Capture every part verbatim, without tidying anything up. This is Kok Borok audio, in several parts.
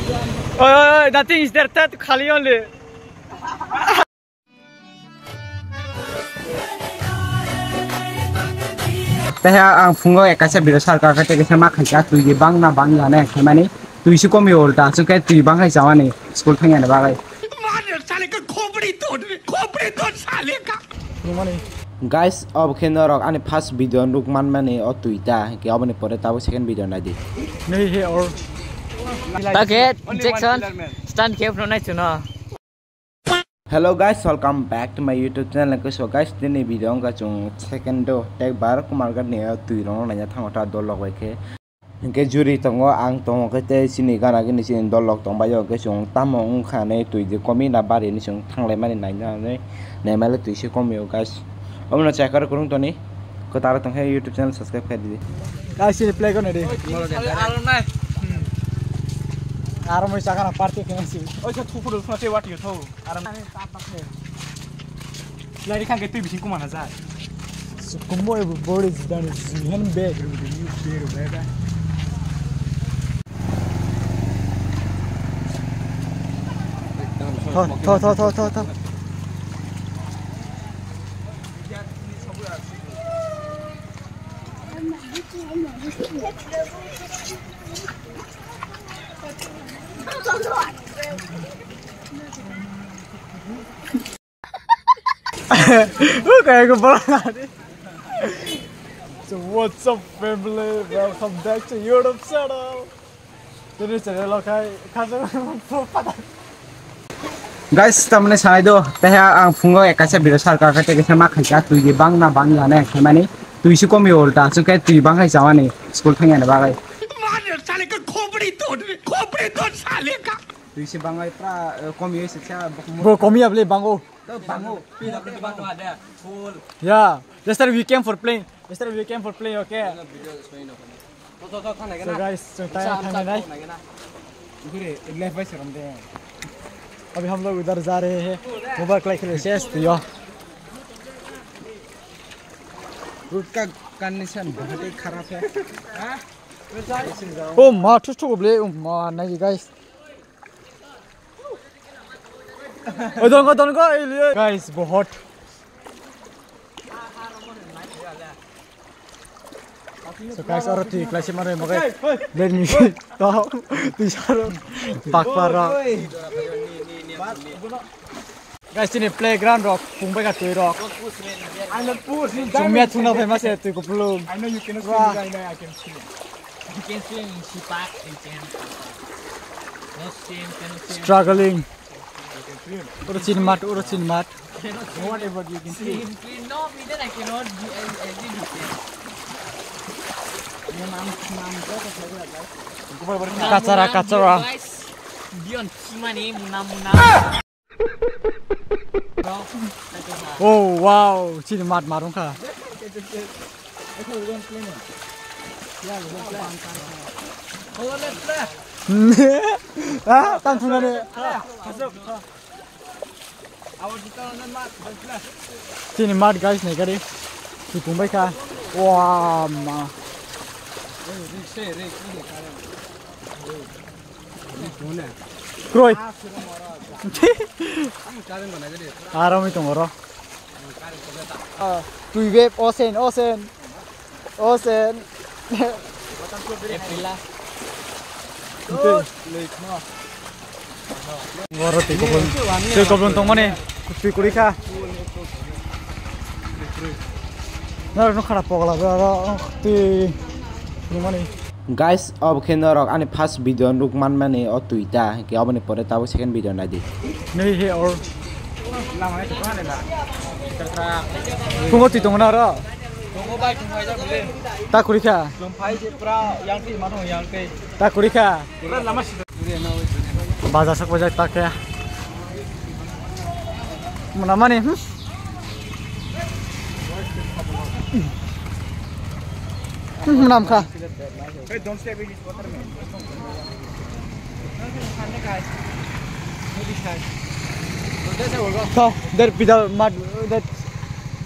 Oi, oi, oi, nothing is there, that khali only. Teha ang phungo ekaisa biro sar ka kate kisa ma khaika twi bang na bang ya ne khaimani twi su komi ulta su ke twi bang hai chamani school thangya ne bagai. मार साले का खोपड़ी तोड़, खोपड़ी तोड़ साले का। Guys, obo khe norok ani first video nuk manmani o twi ta, hinkhe oboni pore tabuk second video naidi. Nei he or. Ta khe Jackson stand khe phano nai chuno. Hello guys, welcome back to my YouTube channel. So guys, tini video wngkha chwng second o tekbar Kumarghat ni o twi rok naina thango ta dol rok bai khe. Hinkhe juri tongo, ang tongo khe tei chini gana gini chini dol rok tongbaio, hinkhe chwng tamo wngkha hinwi twi je komi na bari hinwi chwng thanglaimani naina hinwi naimale twi se komio guys. Omono chakar kwrwng toni kwtaro tongkhe YouTube channel subscribe khe di. Guys, chini play kono di. Aro nai. Aro moi chakana party khe nasi. Oi khe thupuru thuna tei wati yo thau. Aro nai. Lari khang ke twi bising kuma na ja. Sukumo ebo body jidani jihen be. Tho, tho, tho, tho, tho, tho. Kaya ko bola na de. So what's up family? Welcome back to YouTube channel. Tini channel o khai khajak pada. Guys, tamni sanai do, teha ang phungo ekaisa biro sar ka kate kisa ma khaika twi bang na bang ya ne khaimani twi su komi ulta su ke twi bang hai chamani school thangya ne bagai. मार साले का खोपड़ी तोड़, खोपड़ी तोड़ साले का। Twi se bangai pra, eh, komi oi se cha. Bo komi able bango. To bango. Pila pila bango ada. Full. Yeah. Yesterday we came for playing. Yesterday we came for playing, okay? Video is going on. To to to thang lagi na. So guys, so tayo thang nai. Gure left by seram de. अभी हम लोग उधर जा रहे हैं। मोबाइल क्लाइक ले शेष तो यो। रोड का कंडीशन बहुत ही खराब है। ओ माँ ठुस ठुक बोले, ओ माँ नहीं गाइस। Odongo, odongo, guys, बहुत। So guys, aro twi klai se mare mogai. Let me talk. Twi saro bakpara. Guys, chini playground rok, pungbai ka twi rok. Chumya thungna phai mase twi kupulung. I know you cannot swim, I know I can swim. You can swim in Sipak, you can. No shame, cannot swim. Struggling. You can swim. Uro chin mat, uro chin mat. Cannot swim. Whatever you can swim. Swim, swim. No, me then I cannot do, I, I did it. Kachara, kachara. Guys, beyond Simani, muna, muna. Oh wow, chini mat marung kha. Ah, tang thunani. Chini mat guys, nai kari. Chukung bai kha. Wah, ma. Kroi. Aro mi tongoro. Twi beb osen, osen. Osen. April. Oro twi koplong, twi koplong tongmani, twi kwrwi kha. Norok no khara pogla aro twi nungmani. Guys, obo khe norok ani first video nuk manmani o twi ta, hinkhe oboni pore tabuk second video naidi. Nei he or. Phungo twi tongo na aro. Ta kwrwi kha. Ta kwrwi kha. Baja sak baja ta khe. Muna mani, hmm? Hmm, muna mkha. Hey, don't step in this water, man. Tho, der pidal mat, der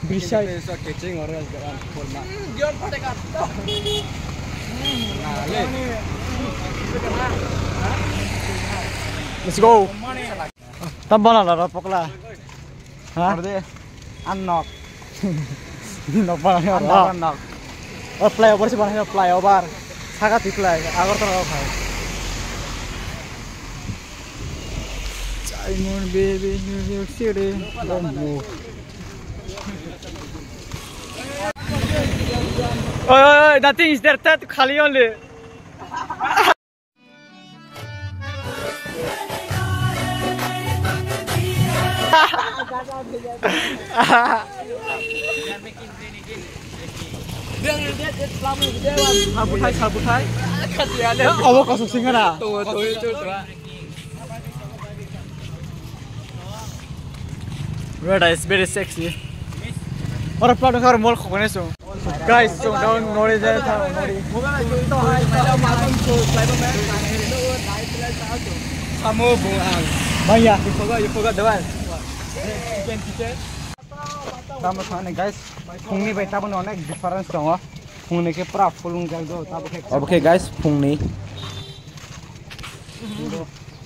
bridge side. Catching or else the one full mat. Dion pade ka. Nah, le. Let's go. Tam bana la pokla. Ha? Orde. An nok. Nok bana ni An oro. Nok, an nok. O flyover si bana flyover. Saga ti fly. Agartala o khai. Diamond baby New York City. Oi, oi, oi, nothing is there, that khali only. Sabuthai, sabuthai. Obo kosok singana. Tongo, tongo, tongo, tongo. Red eyes, very sexy. Ora plot khar mol khokne so. Guys, so down nori jai tha nori. Samo bo ang. Bhaiya. You forgot, you forgot the one. Chicken, chicken. Tamo thani guys, phungni bai taboni onek difference tongo. Phungni khe pura full wngjak do, tabo khe. Obo khe guys, phungni.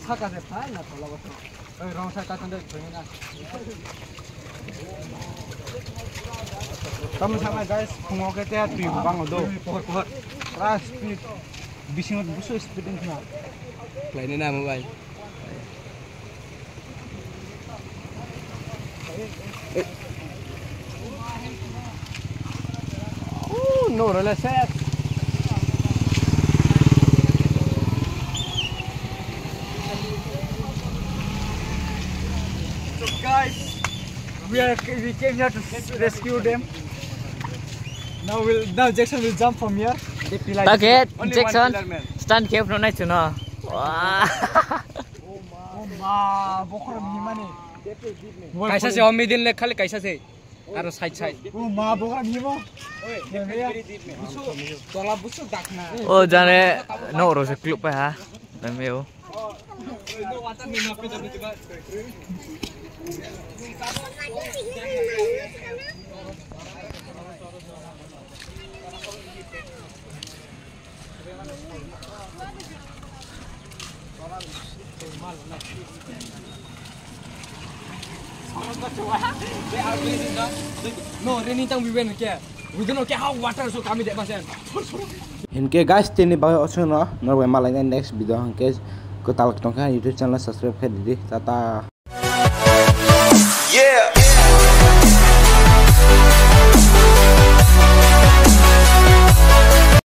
Saka se phai na tola boto. Oi, wrong side ta thangde, phungni na. Tamo thangna guys, phungo khe te twi bango do. Pohor, pohor. Pura speed. Bisingo busu speed wngkha. Khlaini na mobile. Ooh, no, relax. So guys, we are, we came here to rescue them. Now we'll, now Jackson will jump from here. Take it, Jackson. Stand khe phano nai chuno. Wah. Oh ma, bokhorok himani. Kaisa se o middle le khali kaisa se. Aro side side. Oh ma, bokhorok himo. Tola busu dakna. O jane no ro se kluk pa ha. Nameo. No, raining time we went here. We don't know how water so kami dek masen. Hinkhe guys, tini bagwi oswkno norok bai malai next video hinkhe kwtal tongkha YouTube channel subscribe khe didi. Tata. Yeah.